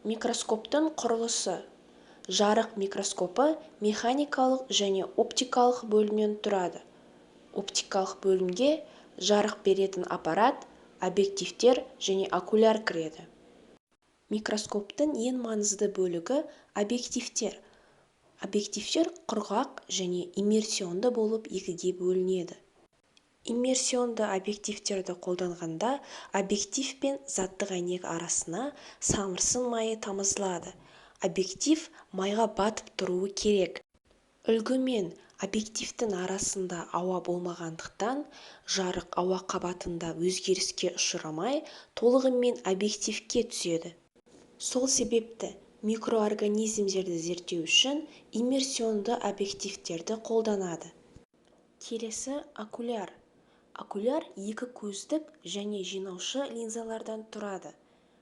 Микроскоптың құрылысы. Жарық микроскопы механикалық және оптикалық бөлімнен тұрады. Оптикалық бөлімге жарық беретін аппарат, объективтер және окуляр кіреді. Микроскоптың ең маңызды бөлігі объективтер. Объективтер құрғақ және иммерсионды болып екіге бөлінеді. Иммерсионды объективтерді қолданғанда объектив пен заттық әйнек арасына самырсын майы тамызылады. Объектив майға батып тұруы керек. Үлгі мен объективтің арасында ауа болмағандықтан, жарық ауа қабатында өзгеріске ұшырамай, толығымен объективке түседі. Сол себепті микроорганизмдерді зерттеу үшін иммерсионды объективтерді қолданады. Келесі окуляр. Окуляр екі көздік және жинаушы линзалардан тұрады.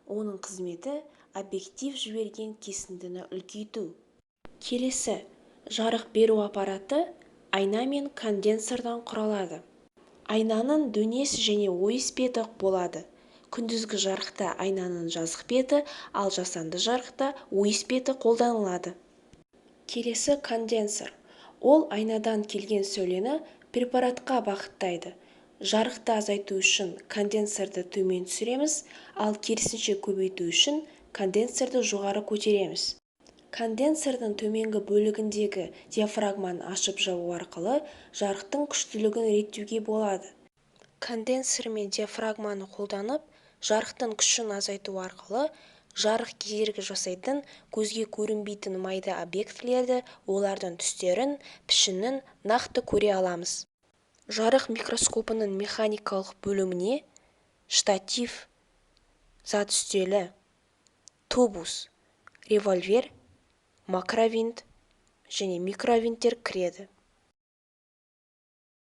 Оның қызметі объектив жіберген кесіндіні үлкейту. Келесі жарық беру аппараты айна мен конденсордан құралады. Айнаның дөңес және ойыс беті болады. Күндізгі жарықта айнаның жазық беті, ал жасанды жарықта ойыс беті қолданылады. Келесі конденсор. Ол айнадан келген сәулені препаратқа бағыттайды. Жарықты азайту үшін конденсорды төмен түсіреміз, ал керісінше көбейту үшін конденсорды жоғары көтереміз. Конденсордың төменгі бөлігіндегі диафрагманы ашып-жабу арқылы жарықтың күштілігін реттеуге болады. Конденсор мен диафрагманы қолданып, жарықтың күшін азайту арқылы жарық кедергі жасайтын көзге көрінбейтін майда объектілерді, олардың түстерін, пішінін нақты көре аламыз. Жарық микроскопының механикалық бөліміне штатив, зат үстелі, тубус, револьвер, макровинт және микровинттер кіреді.